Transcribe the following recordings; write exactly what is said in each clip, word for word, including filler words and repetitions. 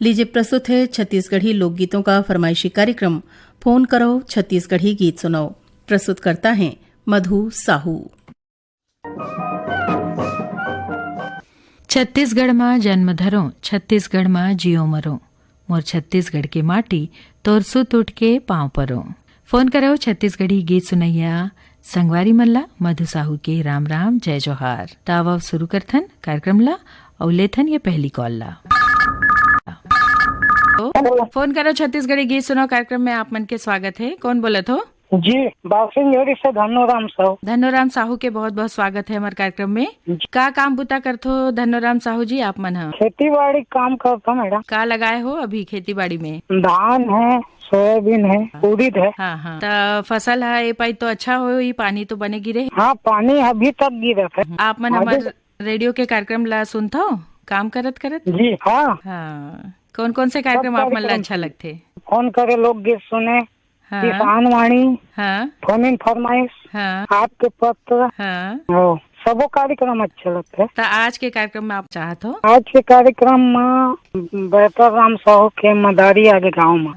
लीजिए, प्रस्तुत है छत्तीसगढ़ी लोकगीतों का फरमाइशी कार्यक्रम फोन करो छत्तीसगढ़ी गीत सुनाओ। प्रस्तुत करता है मधु साहू। छत्तीसगढ़ मा जन्म धरो, छत्तीसगढ़ मा जियो मरो, मोर छत्तीसगढ़ के माटी, तोर सुत उठ के पाँव परो। फोन करो छत्तीसगढ़ी गीत सुनैया संगवारी मन ला, मधु साहू के राम राम, जय जोहार। त आवव शुरू करथन कार्यक्रम ला अउ लेथन ये पहली कॉल ला। फोन करो छत्तीसगढ़ी गीत सुनाओ कार्यक्रम में आप मन के स्वागत है। कौन बोलत हो? जी, बासिंजोरी से धन्नोराम साहू। धन्नोराम साहू के बहुत बहुत स्वागत है हमारे कार्यक्रम में। जी। का काम बुता करथो धन्नोराम साहू जी आप मन ह? खेती बाड़ी काम करथो मैडम। का लगाए हो अभी खेती बाड़ी में? धान है, सोयाबीन है, हाँ। उड़ीद है। हाँ, हाँ। त फसल ह ए पाई तो अच्छा होही, पानी तो बने गिरे हे। हाँ, पानी अभी तक गिरत है। आप मन आगे हमार रेडियो के कार्यक्रम ला सुनथो काम करत करत? जी हाँ। हाँ, कौन कौन से सब कार्यक्रम आप मन ला कार्यक्रम अच्छा सुन-, लगथे? फोन करे लोकगीत सुने, हाँ। किसान वाणी, हाँ। फोन इन फरमाइश, हाँ। आपके पत्र, हाँ। ओ, सबो कार्यक्रम अच्छे लगथे। त आज के कार्यक्रम में आप चाहत हो? आज के कार्यक्रम में बैतर राम साहू के मदारी आगे गाँव में।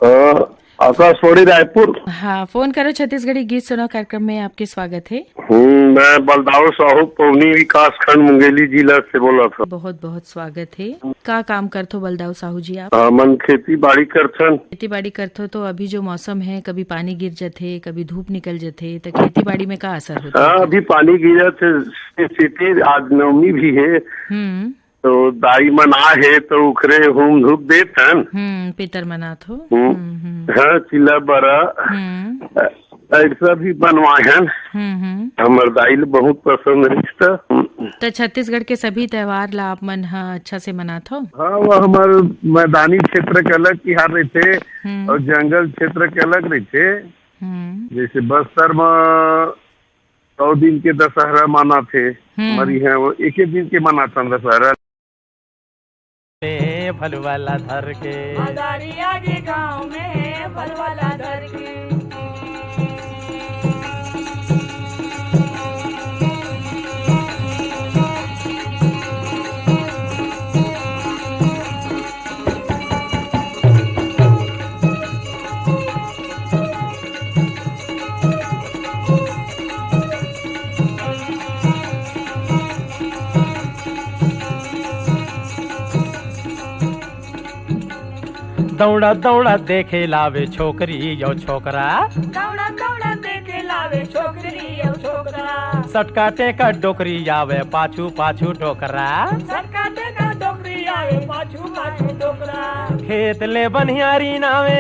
अ, आकाशवाणी रायपुर। हाँ, फोन करो छत्तीसगढ़ी गीत सुनाओ कार्यक्रम में आपके स्वागत है। हम्म, मैं बलदाऊ साहू पौनी विकास खंड मुंगेली जिला से बोलत हूँ। बहुत बहुत स्वागत है। का काम करथो बलदाऊ साहू जी आप? हमन खेती बाड़ी करथन। खेती बाड़ी करथो तो अभी जो मौसम है, कभी पानी गिर जथे, कभी धूप निकल जथे, त खेती बाड़ी में का असर होथे? हाँ, अभी पानी गिरत हे, सेती आज नवमी भी है। हम्म। तो दाई मन आ हे तो उखरे हूम धूप देथन। हम्म, पितर मनात हो। हम्म। हम्म, हम्म। हाँ, चिल्ला बरा। हम्म। अ, ऐसा भी बनवाए हन। हम्म, हम्म। हमर दाई ल बहुत पसंद रहिस त। त छत्तीसगढ़ के सभी त्योहार ला आप मन ह अच्छा से मनात हो? हाँ, वो हमर मैदानी क्षेत्र के अलग तिहार रहिथे हम्म। और जंगल क्षेत्र के अलग रहिथे। हम्म। जैसे बस्तर म सौ दिन के दशहरा मनाथे, हम्म। हमर इहाँ वो एके दिन के मनाथन दशहरा। में भलुआ ला धर के। मदारिया के गाँव में भलुआ ला धर के। दौड़ा दौड़ा देखे लावे छोकरी यो छोकरा। दौड़ा दौड़ा देखे लावे छोकरी यो छोकरा। सटका टेका डोकरी आवे पाछू पाछू डोकरा। सटका टेका डोकरी आवे पाछू पाछू डोकरा। खेत ले बनिहारी नावे,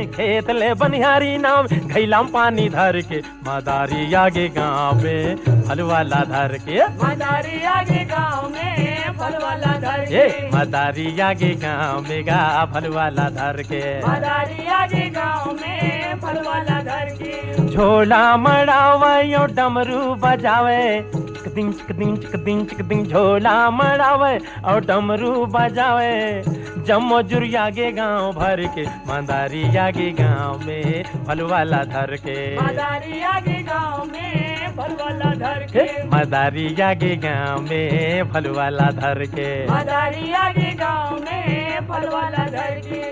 खेत ले बनिहारी नावे, घैला म पानी धर के मदारिया के गाँव में भलुआ ला धर के। मदारिया के गाँव में भलुआ ला धर के। ए, मदारिया के गाँव में गा भलुआ ला धर के। मदारिया के गाँव में भलुआ ला धर के। झोला मड़ावे यो डमरू बजावे, चिकदिंग, चिकदिंग, चिकदिंग, चिकदिंग, झोला मड़ावे और डमरू बजावे, जम्मो जुरिया के गाँव भर के, मदारिया के गाँव में भलुआ ला धर के। मदारिया के गाँव में भलुआ ला धर के। हे, मदारिया के गाँव में भलुआ ला धर के। मदारिया के गाँव में भलुआ ला धर के।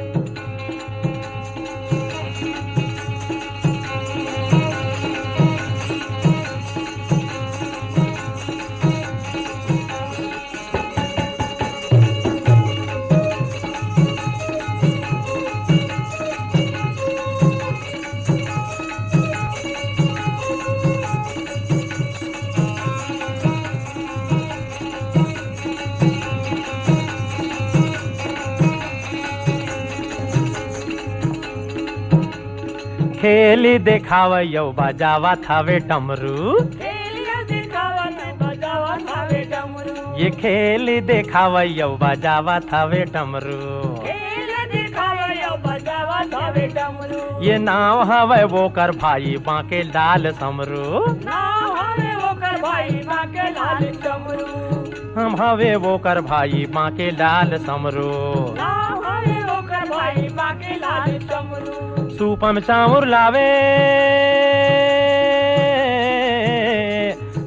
खेली देखावय अउ बजावत हवे डमरू। खेली देखावत बजावत हवे डमरू। ये खेली देखावय अउ बजावत हवे डमरू। खेली देखावय अउ बजावत हवे डमरू। ये नाव हवे वोकर भाई बांके लाल समरू। नाव हवे वोकर भाई बांके लाल समरू। हम हवे वोकर भाई बांके लाल समरू। नाव हवे वोकर भाई बांके लाल समरू। सूपा म चाउर लावे,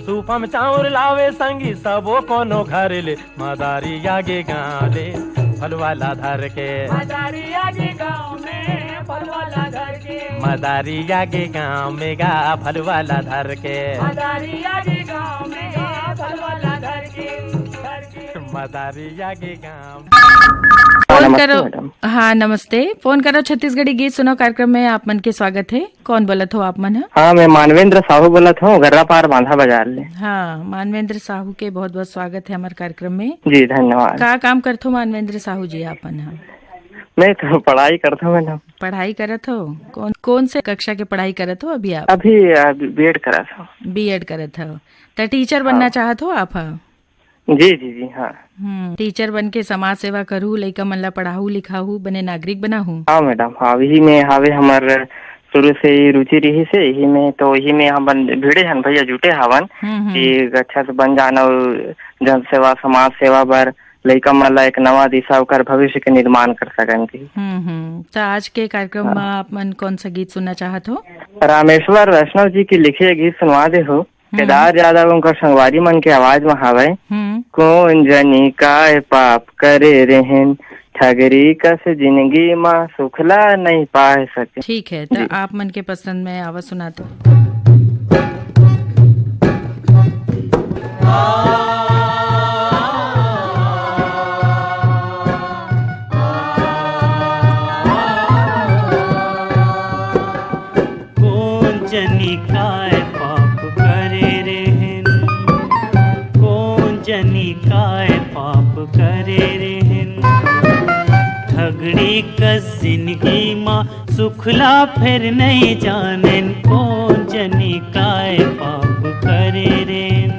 सूप पम चाउर लावे संगी सबो कोनो घर ले, मदारिया गे गाँव ले फलवाला धर के। मदारिया गे गाँव में फलवाला धर के। मदारिया गे गाँव में गा फलवाला धर के। मदारिया गे गाँव में गा फलवाला धर के, धर के। मदारिया गे गाँव। फोन नमस्ते करो। मैडम। हाँ, नमस्ते। फोन करो छत्तीसगढ़ी गीत सुनो कार्यक्रम में आप मन के स्वागत है। कौन बोलत हो आप मन ह? हाँ, मैं मानवेंद्र साहू बोलत हूँ, गर्रापार बांधा बाजार ले। हाँ, मानवेंद्र साहू के बहुत-बहुत स्वागत है हमारे कार्यक्रम में। जी, धन्यवाद। का काम करथो मानवेंद्र साहू जी आप मन ह? मैं तो पढ़ाई करथो मैडम। पढ़ाई करत हो? कौन, कौन से कक्षा के पढ़ाई करत हो अभी आप? अभी, अ, बीएड करत हूँ। बीएड करत हो। त टीचर बनना हाँ। चाहत हो आप ह? जी, जी, जी, हाँ। हम्म, टीचर बन के समाज सेवा करहू, लइका मन ला पढ़ाहू, लिखाहू, बने नागरिक बनाहू। हाँ मैडम, हाँ, यही में हावे हमर शुरू से ही रुचि रही से, यही में तो यही में हमन भिड़े हन भैया, जुटे हावन हम्म, हम्म। कि अच्छा से बन जान अउ जन सेवा, समाज सेवा बर लइका मन ला एक नवा दिशा ओकर भविष्य के निर्माण कर सकन की। हम्म, हम्म। त आज के कार्यक्रम हाँ। में आप मन कौन सा गीत सुनना चाहत हो? रामेश्वर वैष्णव जी के लिखे गीत सुनवा दे हो। हम्म। केदार यादव उनकर संगवारी मन के आवाज म हावय। हम्म। कोन जनी काय पाप करे रेहेन, ठगरी कस जिनगी म सुखला नइ पाए सके। ठीक है, त जी। आप मन के पसंद में आवाज सुनाते। कोन जनी काय पाप करे रेहेन, कोन जनी काय पाप करे रेहेन। ठगड़ी कस जिनगी मा सुखला फेर नइ जानेन, कोन जनी काय पाप करे रेहेन।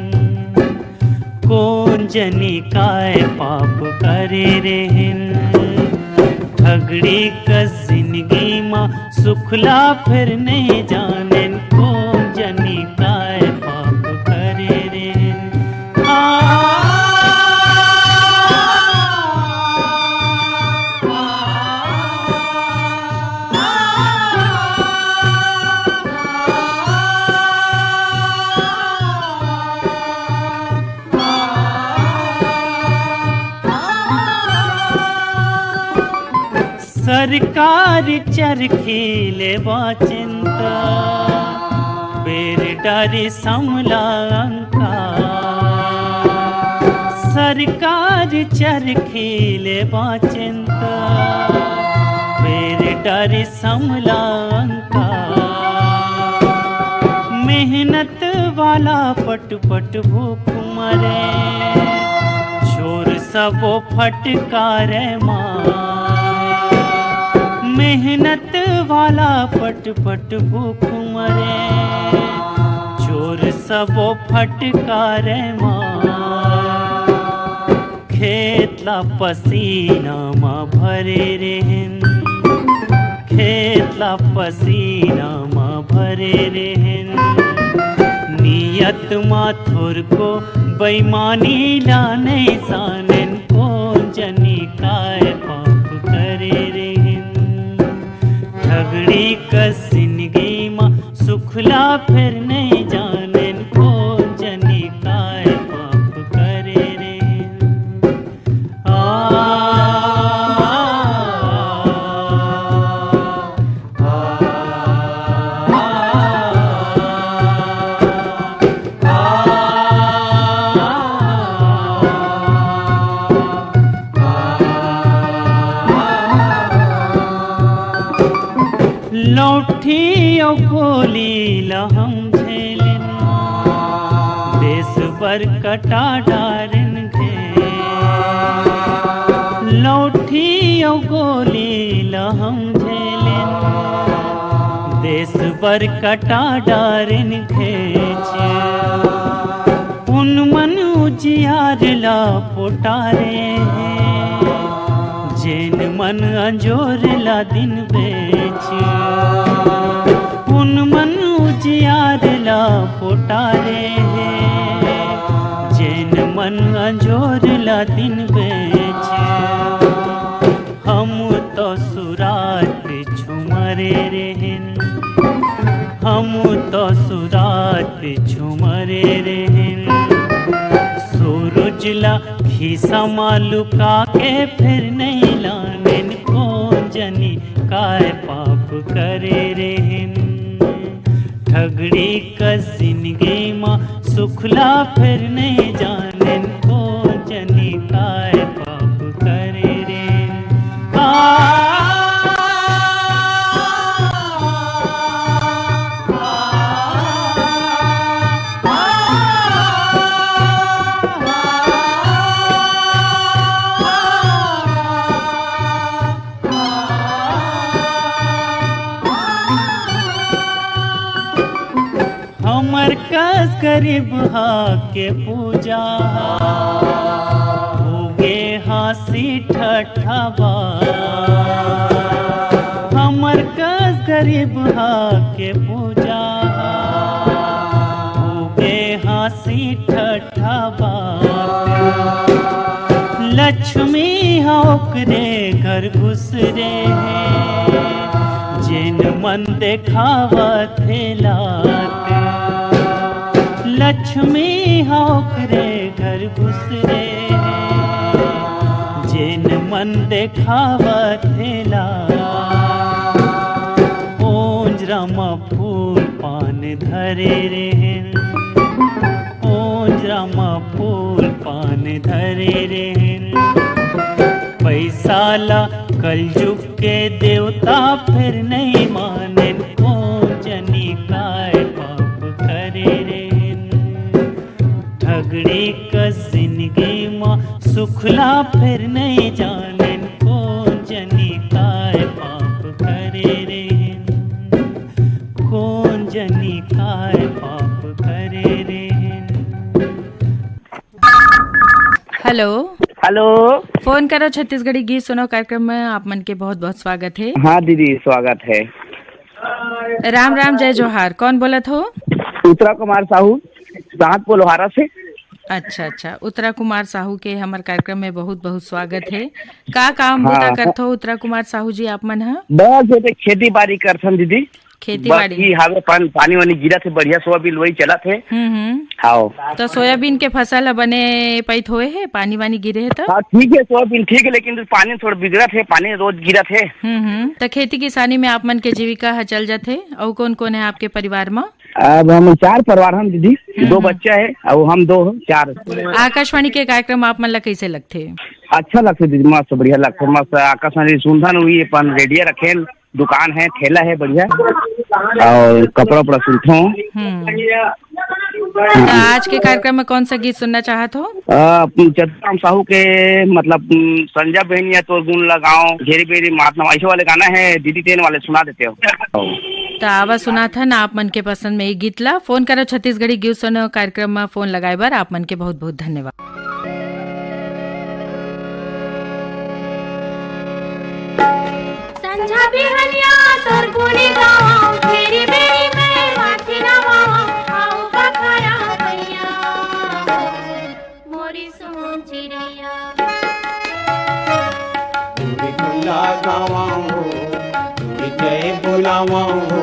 कोन जनी काय पाप करे रेहेन, ठगड़ी कस जिनगी मा सुखला फेर नइ जानेन, कोन जनी काय पाप करे रेहेन। आ, सरकार चरखी ले बाचेन त, बेर डारे समला अंका। सरकार चरखी ले बाचेन त, बेर डारे समला अंका। मेहनत वाला पट पट भूख मरे, छोर सबो फटकारे माय। मेहनत वाला पट पट भूख मरे, छोर सबो फटकारे माय। खेत ला पसीना मा भरे रेहेन, खेत ला पसीना मा भरे रेहेन। नियत मा थोरको बेईमानी ला नइ सानेन, कोन जनी काय पाप करे रेहेन। ठगड़ी कस जिनगी मा सुखला फेर नइ जानेन, कोन जनी काय पाप करे रेहेन। लौठी अउ गोली ल हम झेलेन, देश बर कटा डारेन घेंच। लौठी अउ गोली ल हम झेलेन, देश बर कटा डारेन घेंच। उन मन उजियार ला पोटारे हे, जेन मन अंजोर ला दिन बेच। उन मन उजियार ला पोटारे हे, जेन मन अंजोर ला दिन बेच। हम तो सुरात पीछू मरे रेहेन, हम तो सुरात पीछू मरे रेहेन। ला खीसा मा लुका के फेर नइ लानेन, कोन जनी काय पाप करे रेहेन। ठगड़ी कस जिनगी मा सुख ला फेर नइ जानेन, कोन जनी काय पाप करे रेहेन। आ, हमर कस गरीब हा के पूजा हा, होगे हाँसी ठठावा। हमर कस गरीब हा के पूजा हा, होगे हाँसी ठठावा। लक्ष्मी हा ओकरे घर घुसरे हे, जेन मन देखावत हे लात। लक्ष्मी हा ओकरे घर घुसरे हे, जेन मन देखावत हे लात। ओंजरा म फूल पान धरे रेहेन, ओंजरा म फूल पान धरे रेहेन। पैसा ला कलजुग के देवता फेर नइ मानेन, कोन जनी काय पाप करे रेहेन। ठगड़ी कस जिनगी मा सुख ला फेर नइ जानेन, कोन जनी काय पाप करे रेहेन, कोन जनी काय पाप करे रेहेन। हेलो। हेलो। फोन करो छत्तीसगढ़ी गीत सुनो कार्यक्रम में आप मन के बहुत बहुत स्वागत है। हाँ दीदी, स्वागत है। राम राम, जय जोहार। कौन बोलत हो? उत्तरा कुमार साहू, सातपुर लोहारा से। अच्छा अच्छा, उत्तरा कुमार साहू के हमर कार्यक्रम में बहुत बहुत स्वागत है। का काम बूता हाँ। करथो उत्तरा कुमार साहू जी आप मन ह? बस ये खेती बाड़ी करथन दीदी। खेती बस बाड़ी। ई हावे पान-, पानी वानी गिरत हे बढ़िया, सोयाबीन लुवई चलत हे। हम्म, हम्म। हाव। तो सोयाबीन के फसल ह बने पइत होए हे, पानी वानी गिरे हे त? हाँ, ठीक हे, सोयाबीन ठीक हे, लेकिन पानी थोड़ा बिगड़त हे, पानी रोज गिरत हे। हम्म, हम्म। त खेती किसानी में आप मन के जीविका ह चल जाथे। अउ कौन कौन है आपके परिवार म? अब हम चार परिवार हन दीदी, हम्म, दो हम्म। बच्चा है, अब हम दो हो, चार। आकाशवाणी के कार्यक्रम आप मन ला कैसे लगथे? अच्छा लगथे दीदी, मस्त बढ़िया लगथे, मस्त आकाशवाणी सुनथन, वही अपन रेडियो रखेन, दुकान है, ठेला है बढ़िया, और कपड़ा उपड़ा सिलथों। हम्म। हाँ। तो आज के कार्यक्रम में कौन सा गीत सुनना चाहत हो? आ, अपन चतुराम साहू के, मतलब, उम, संजा बहनिया तोर गुण लगाओ, घेरी बेरी मात नवा, ऐसे वाले गाना है, दीदी तेन वाले सुना देते हो। तो आवा सुनाथन आप मन के पसंद में ये गीत ला। फोन करो छत्तीसगढ़ी गीत सुनो कार्यक्रम में फोन लगाए बर आप मन के बहुत बहुत धन्यवाद। संझा बिहनिया तोर गुनी गावंव, घेरी बेरी में माथी नवावंव, आऊ बखरा भैया, मोरी सोन चिरैया। तुरी गुंडा गावंव हो, तुरी जय बोलावंव हो,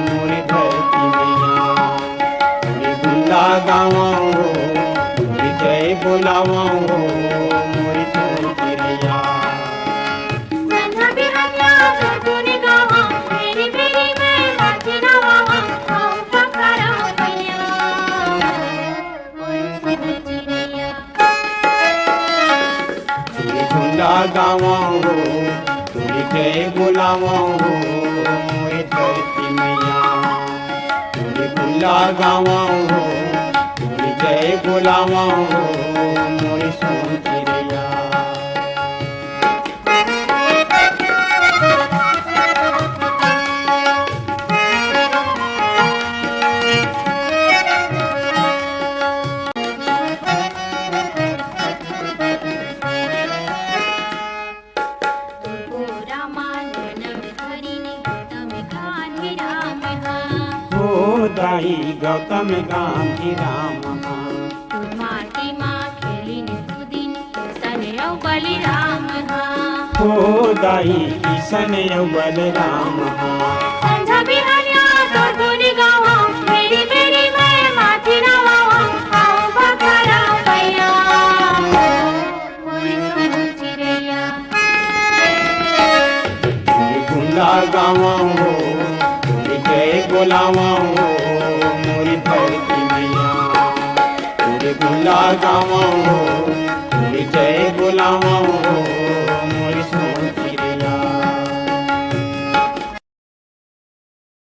मोरी धरती मैया। तुरी गुंडा गावंव हो, तुरी जय बोलावंव हो, मोरी सोन चिरैया। संझा बिहनिया तोर गुनी गावंव, घेरी बेरी में माथी नवावंव, आऊ बखरा भैया, मोरी सोन चिरैया। तुरी गुंडा गावंव हो, तुरी जय बोलावंव हो, मोरी धरती मैया। तुरी गुंडा गावंव हो, तुरी जय बोलावंव हो, मोरी सोन चिरैया। तुलको रामायण धरिन गौतम गांधी राम हा। हो दाई गौतम गांधी राम हा। तू माटी मा खेलिन कूदिन किसन अउ बलिराम हा। हो दाई किसन अउ बलराम हा। संझा बिहनिया तोर गुनी गावंव, घेरी बेरी में माथी नवावंव, आऊ बखरा भैया, गावा हो, तोरे जय बोलावा हो, मोरी धरती मैया। तोरे गुण ला गावा हो, तोरे जय बोलावा हो, मोरी सोन चिड़िया।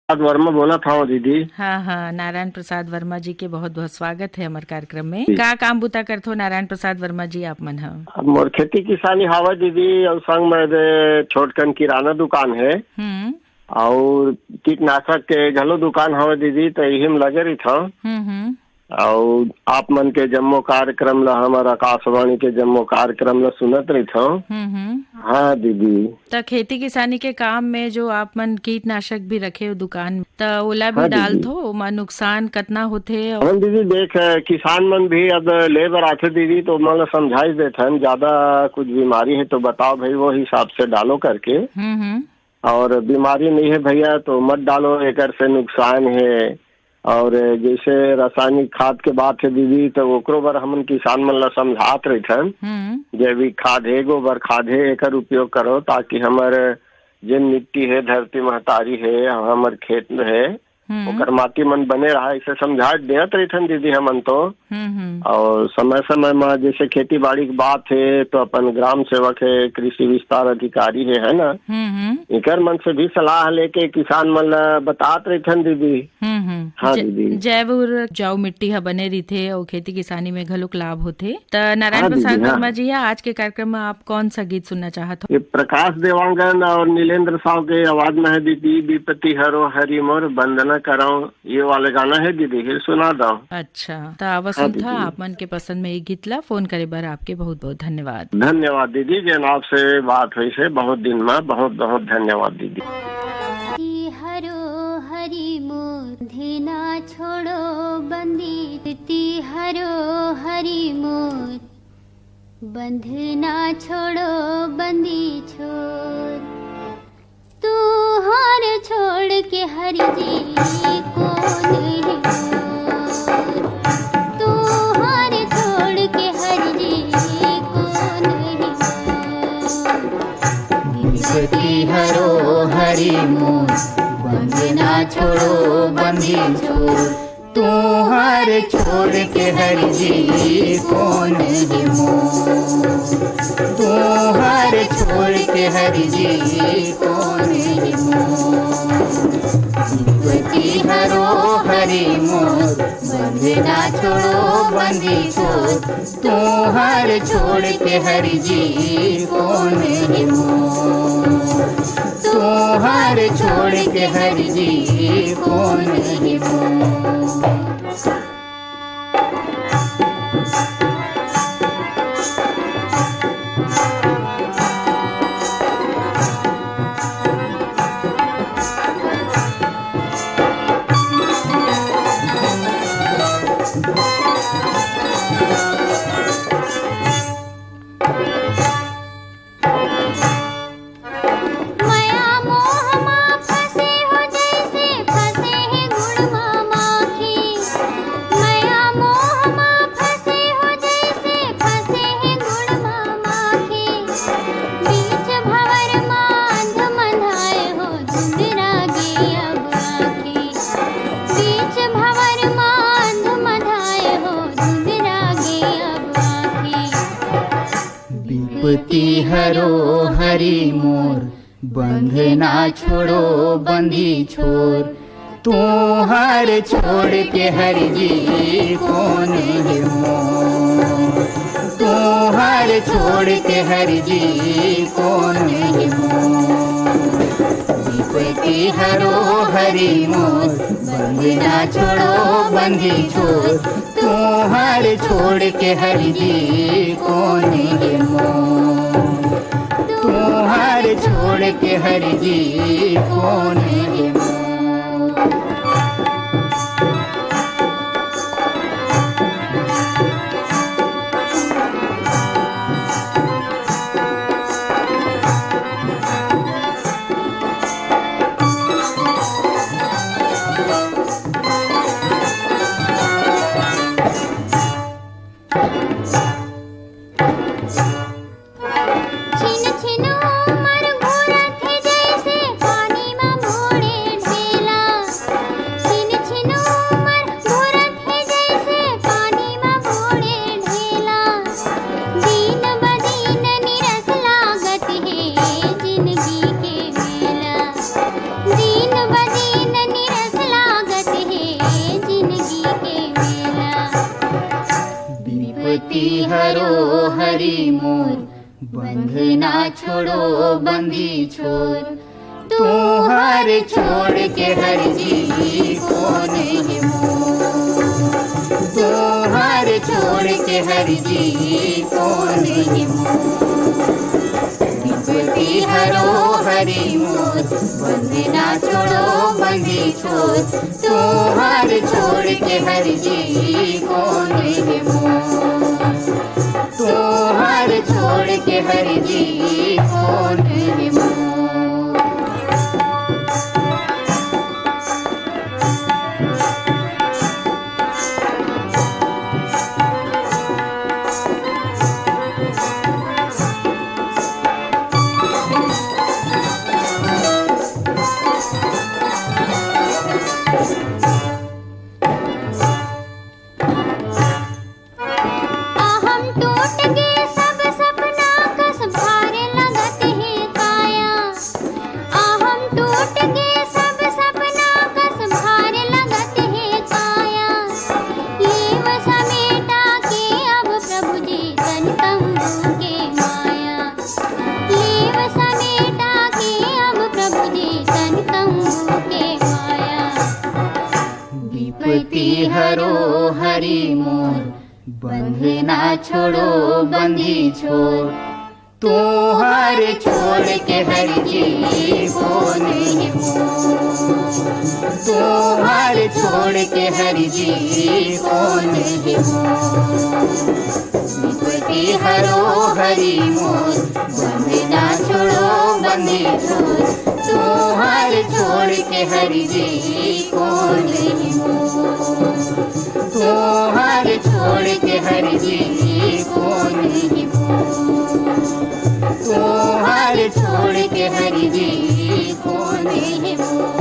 प्रसाद वर्मा बोलत हव दीदी। हाँ, हाँ, नारायण प्रसाद वर्मा जी के बहुत बहुत स्वागत है हमर कार्यक्रम में। जी। का काम बुता करथो नारायण प्रसाद वर्मा जी आप मन ह? अब मोर खेती किसानी हावय दीदी, अउ संग में दे छोटकन किराना दुकान है। हम्म। अउ कीटनाशक के घलो दुकान हवय दीदी, त इही में लगे रहिथव। हम्म, हम्म। अउ आप मन के जम्मो कार्यक्रम ला, हमर आकाशवाणी के जम्मो कार्यक्रम ला सुनत रहिथव। हम्म, हम्म। हाँ दीदी। त खेती किसानी के काम में जो आप मन कीटनाशक भी रखे हो दुकान में, त ओला भी हाँ दीदी। डालथो, ओमा नुकसान कतना होथे? हाँ दीदी, देख, किसान मन भी अब ले बर आथे दीदी, तो ओमन ला समझाई देथन, ज्यादा कुछ बीमारी है तो बताओ भाई, वो हिसाब से डालो करके। हम्म, हम्म। और बीमारी नहीं है भैया तो मत डालो, एकर से नुकसान है। और जैसे रासायनिक खाद के बात है दीदी, तो ओकरो बर हमन किसान मन ला समझात रहिथन। हम्म। जैविक खाद है, गोबर खाद है, एकर उपयोग करो, ताकि हमर जेन मिट्टी है, धरती महतारी है, हमर खेत में है, हम्म। ओकर माटी मन बने रहा, इसे समझा देत रहिथन दीदी हमन तो। हम्म, हम्म। और समय समय में जैसे खेती बाड़ी की बात है, तो अपन ग्राम सेवक है, कृषि विस्तार अधिकारी है, है ना, हम्म, हम्म। एकर मन से भी सलाह लेके किसान मन ला बतात रहिथन दीदी। हम्म, हम्म। हाँ जै-, दीदी। जैव उर्वरक उपजाऊ मिट्टी ह बने रहिथे अउ खेती किसानी में घलोक लाभ होथे। त नारायण हाँ दीदी, प्रसाद हाँ। वर्मा जी ह आज के कार्यक्रम में आप कौन सा गीत सुनना चाहत हो? ये प्रकाश देवांगन और नीलेंद्र साव के आवाज में है दीदी, विपत्ति हरो हरि मोर वंदना करव, ये वाले गाना है दीदी, ये सुना दो। अच्छा, त आवा हाँ सुनथा दीदी। आप मन के पसंद में ये गीत ला। फोन करे बर आपके बहुत बहुत धन्यवाद। धन्यवाद दीदी, जेन आपसे बात हुई से बहुत दिन में, बहुत बहुत धन्यवाद दीदी। ती हरो हरि मोर, धेना छोड़ो बंदी, ती हरो हरि मोर, बंधना छोड़ो बंदी छोड़। तू हर छोड़ के हरि जी कौन है मोर? तू हर छोड़ के हरि जी कौन है मोर? विपत्ति हरो हरि मोर, बंधना छोड़ो बंदी छोड़। तू हर छोड़ के हरि जी कौन है मोर? तू हर छोड़ के हरि जी कौन है मोर? विपत्ति हरो हरि मोर, बंधना छोड़ो बंदी छोड़। तू हर छोड़ के हरि जी कौन है मोर? तू हर छोड़ के हरि जी कौन है मोर? मया मोह मा फंसे हो जैसे फंसे हैं गुड़ मा माखी। मया मोह मा फंसे हो जैसे फंसे हैं गुड़ मा माखी। बीच भंवर मा अंध मंधाए हो धुंधरा गे अब आखी। बीच भंवर मा अंध मंधाए हो धुंधरा गे अब आखी। विपत्ति हरो हरि मोर, बंधना छोड़ो बंदी छोर। तू हर छोड़ के हरि जी कौन है मोर? तू हर छोड़ के हरि जी कौन है मोर? विपत्ति हरो हरि मोर, बंधना छोड़ो बंदी छोर। तू हर छोड़ के हरि जी कौन है मोर? तू हर छोड़ के हरि जी कौन है मोर? छिन छिन उमर घूरत हे जैसे हरि मोर, बंधना छोड़ो बंदी छोर। तुहर छोड़ के हरि जी कोन हे मोर। तुहर छोड़ के हरि जी कोन हे मोर। विपत्ति हरो हरि मोर, बंधना छोड़ो बंदी छोर। तुहर छोड़ के हरि जी कोन हे मोर। तुहर छोड़ के हरि जी कोन हे मोर। अहम टूट गे सब सपना कस भार लगत हे काया। अहम टूट गे सब सपना कस भार लगत हे काया। लेव समेटा के अब प्रभु जी तन तंबू के माया। लेव समेटा के अब प्रभु जी तन तंबू के माया। विपत्ति हरो हरि मोर, बंधना छोड़ो बंदी छोर। तुहर छोड़ के हरि जी कोन हे मोर। तुहर छोड़ के हरि जी कोन हे मोर। विपत्ति हरो हरि मोर, बंधना छोड़ो बंदी छोर। तुहर छोड़ के हरि जी कोन हे मोर। तुहर छोड़ के हरि जी कोन हे मोर। तुहर छोड़ के हरि जी कोन हे मोर।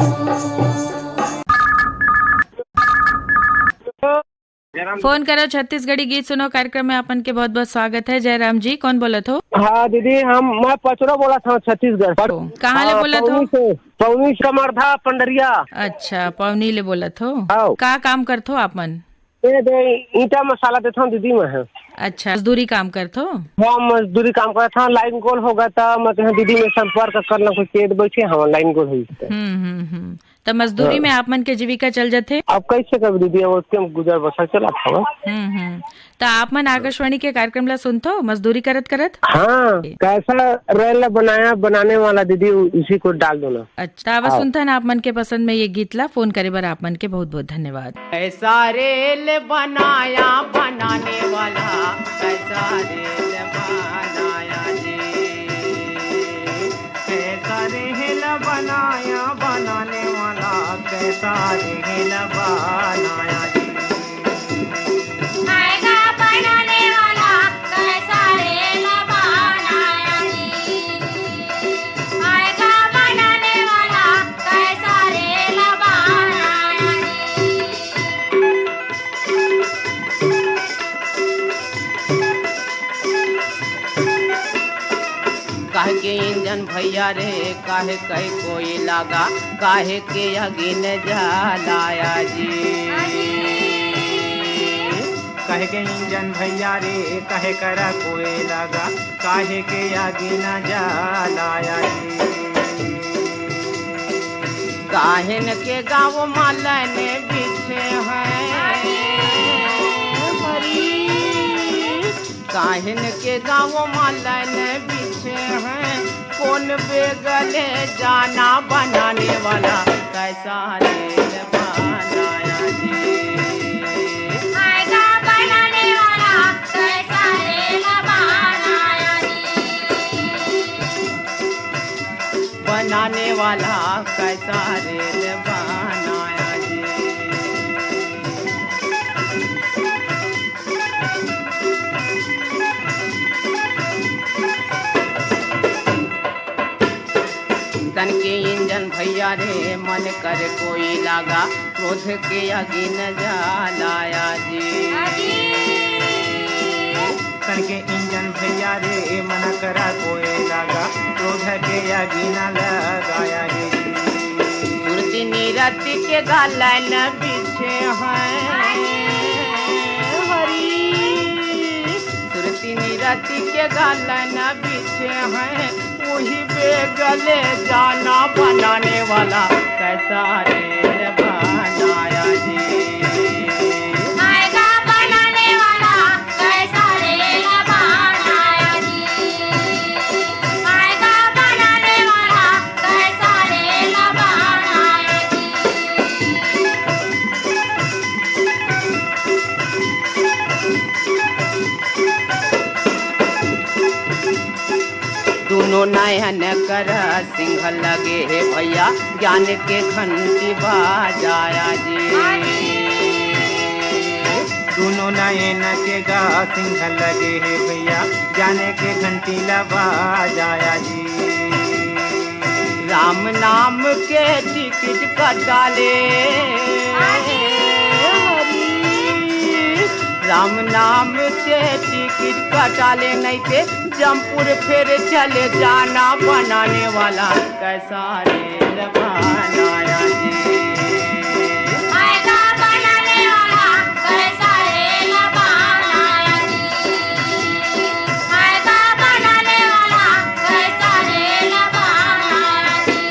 फोन करो छत्तीसगढ़ी गीत सुनो कार्यक्रम में आपन के बहुत बहुत स्वागत है। जयराम जी, कौन बोलत हो? हाँ दीदी, हम, मैं पचरो बोलत हूँ छत्तीसगढ़ से। कहाँ ले हाँ, बोलत हो? पौनी से, पौनी से कमरधा पंडरिया। अच्छा, पौनी ले बोलत हो। हाँ। का काम करत हो आपन? ए दे, ईंटा मसाला देत हूँ दीदी मैं। अच्छा, मजदूरी काम करत हो? हाँ, मजदूरी काम करत हूँ। लाइन गोल होगा त मैं कहा दीदी मैं संपर्क कर ला, कोई पेट बैठे, हाँ, लाइन गोल होई। हम्म हम्म हम्म। त मजदूरी हाँ। में आप मन के जीविका चल जथे? अब कैसे करबे दीदी, अब उसके गुजर बसर चलत हवय। हम्म हम्म। त आप मन आकाशवाणी के कार्यक्रम ला सुनथो मजदूरी करत करत? हाँ, कैसा रेल बनाया, बनाने वाला दीदी, उसी को डाल दो ना। अच्छा, त अब हाँ। सुनथन आप मन के पसंद में ये गीत ला। फोन करे बर आप मन के बहुत बहुत धन्यवाद। कैसा रेल बनाया बनाने वाला, कैसा रेल बनाया जी। कैसा रेल बनाया बनाने वाला, कैसा रेल बनाया जी। आएगा बनाने वाला, कैसा रेल बनाया जी। आएगा बनाने वाला, कैसा रेल बनाया जी। काहे के इंजन भैया रे, काहे कई कोई लागा, काहे के अगिन जलाया जी। काहे के इंजन भैया रे, काहे करा कोई लागा, काहे के अगिन जलाया जी। काहिन के गाँव मालन बिछे हैं हरी। काहिन के गाँव मालन बिछे हैं, कौन बेगले जाना बनाने वाला, कैसा रेल बनाया जी। आएगा बनाने वाला, कैसा रेल बनाया जी। बनाने वाला, कैसा रेल बनाया जी। तन के इंजन भैया रे, मन कर कोई लागा, क्रोध के आगी न जलाया जी। तन के इंजन भैया रे, मन करा कोई लागा, क्रोध के आगी न लगाया जी। सुरती निरति के गालन बिछे हैं हरी। सुरती निरति पति के गालन बिछे हैं, वही बेगले जाना बनाने वाला कैसा रेल बनाया जी। आएगा बनाने वाला कैसा रेल बनाया जी। आएगा बनाने वाला कैसा रेल बनाया जी। दोनों नयन कर सिंह लगे हे भैया, ज्ञान के घंटी बजाया जी। दोनों नयन के गा सिंह लगे हे भैया, ज्ञान के घंटी ला बजाया जी। राम नाम के टिकट कटा ले, हरी। राम नाम के टिकट कटा ले, नहीं ते जमपुर फेर चले जाना बनाने वाला कैसा रेल बनाया जी। आएगा बनाने वाला कैसा रेल बनाया जी। आएगा बनाने वाला कैसा रेल बनाया जी।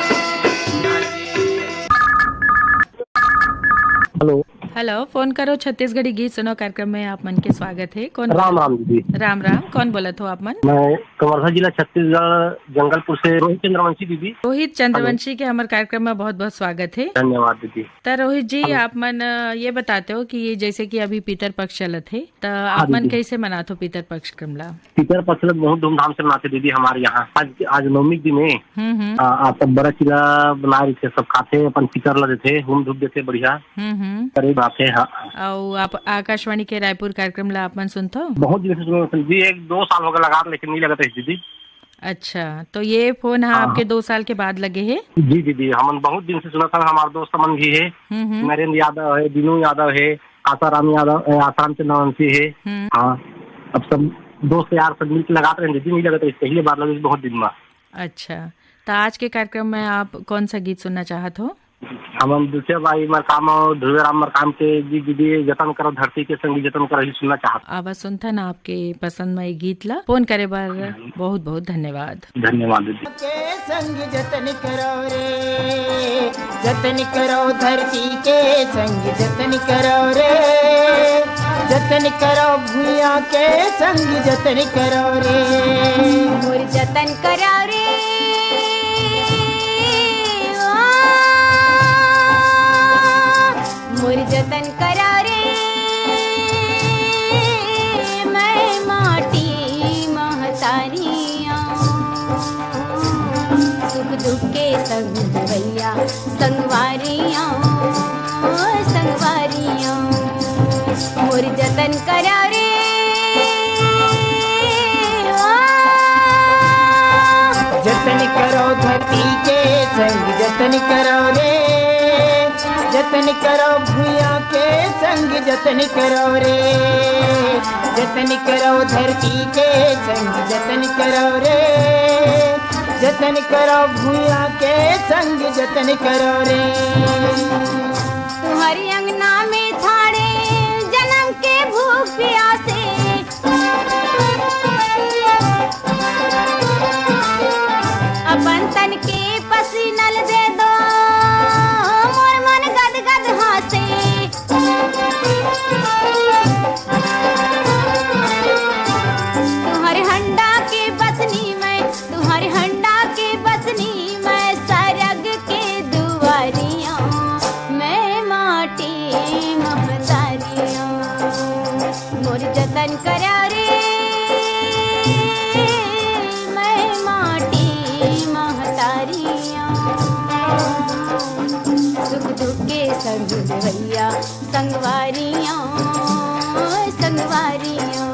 हेलो। हेलो, फोन करो छत्तीसगढ़ी गीत सुनो कार्यक्रम में आप मन के स्वागत है। कौन? राम राम दीदी। राम राम, कौन बोलत हो आप मन? मैं कवर्धा जिला छत्तीसगढ़ जंगलपुर से रोहित चंद्रवंशी दीदी। रोहित चंद्रवंशी के हमर कार्यक्रम में बहुत बहुत स्वागत है। धन्यवाद दीदी। त रोहित जी, हेलो। आप मन, अ, ये बताते हो कि ये जैसे कि अभी पितर पक्ष चलत है, त आप हाँ मन दीदी। कैसे मनात हो पितर पक्ष क्रम ला? पितर पक्ष ला बहुत धूमधाम से मनाते दीदी हमारे यहाँ। आज, आज नवमी के दिन है। हम्म, हम्म। आ, आज सब बड़ा चीला बनाए रहिथे, सब खाथे, अपन पितर ला देथे, हूम धूप देथे, बढ़िया। हम्म, हम्म। करे बात है, हाँ। अउ आप आकाशवाणी के रायपुर कार्यक्रम ला आप मन सुनथो? बहुत दिन से सुनो जी, एक दो साल हो गए लगातार, लेकिन नहीं लगत है दीदी। अच्छा, तो ये फोन, हाँ, हाँ, आपके हाँ। दो साल के बाद लगे है? जी दीदी, हमन बहुत दिन से सुनत हन, हमार दोस्त मन भी है, हम्म, हम्म। नरेंद्र यादव है, दीनू यादव है, आसाराम यादव, ए, आसाराम चंद्रवंशी है। हम्म। हाँ, अब सब दोस्त यार सब मिलके लगात रहे दीदी, नहीं लगत है, पहली बार लगे बहुत दिन में। अच्छा, तो आज के कार्यक्रम में आप कौन सा गीत सुनना चाहत हो? हमन दुखिया बाई मरकाम और ध्रुवे राम मरकाम के गीत दीदी, जतन करो धरती के संगी जतन करो, ही सुनना चाहत। आवा सुनथन आपके पसंद में गीत ला। फोन करे बर बहुत बहुत धन्यवाद। धन्यवाद दीदी। के संग जतन करो रे, जतन करो धरती के संग जतन करो रे, जतन करो भुइयां के संग जतन करो रे। मोर जतन करो रे, ओ, मोर जतन करो रे, मैं माटी महतारिया। सुख दुख के संग भैया संगवारिया, संगवारिया। मोर जतन करो रे, ओ। जतन करो धरती के संग जतन करो रे, जतन करो भुइयां के संग जतन करो रे, जतन करो धरती के संग जतन करो रे, जतन करो भुइयां के संग जतन करो रे। तुम्हारी अंगना में थाड़े जन्म के भूख प्यासे, अपन तन के पसीनल दे दो, मोर मन गद गद हासे। तुम्हारे हंडा के बसनी मैं, तुम्हारे हंडा के बसनी मैं, सरग के दुआरिया मैं माटी महतारिया। मोर जतन करो रे, मैं माटी महतारिया। सुख दुख के संग भैया संगवारिया, संगवारिया।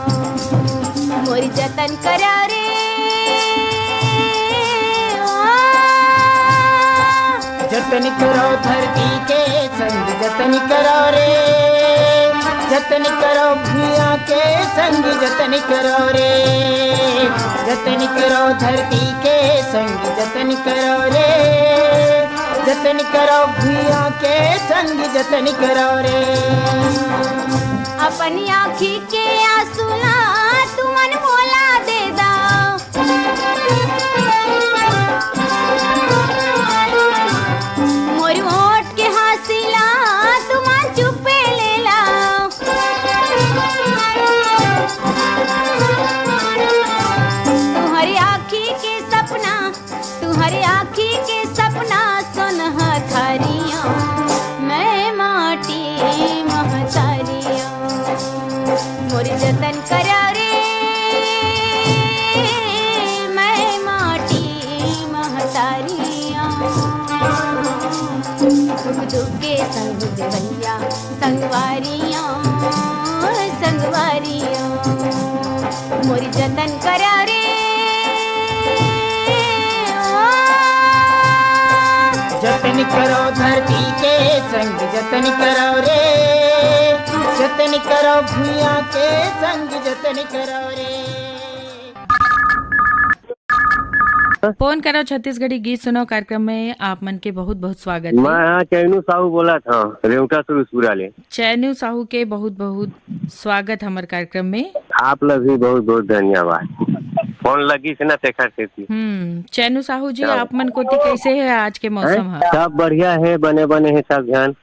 मोर जतन करो रे, ओ। जतन करो धरती के संग जतन करो रे, जतन करो भुइयां के संग जतन करो रे, जतन करो धरती के संग जतन करो रे, जतन करो भुइयां के संग जतन करो रे। अपनी आँखी के आंसू ला तुमन मोला के संग देवैया, संगवारियों, संगवारियों, मोर जतन करा रे। जतन करो धरती के संग, जतन करो रे, जतन करो भुइयां के संग, जतन करो रे। फोन करो छत्तीसगढ़ी गीत सुनो कार्यक्रम में आप मन के बहुत बहुत स्वागत है। मैं हाँ चैनू साहू बोला था, रेवटा सुरसपुरा ले। चैनू साहू के बहुत बहुत स्वागत हमर कार्यक्रम में। आप ला भी बहुत बहुत धन्यवाद। फोन लगी से ना तेखर सेती। हम्म, चैनू साहू जी, हाँ। आप मन कोती कैसे है आज के मौसम हैं? है? सब बढ़िया है, बने बने है सब झन।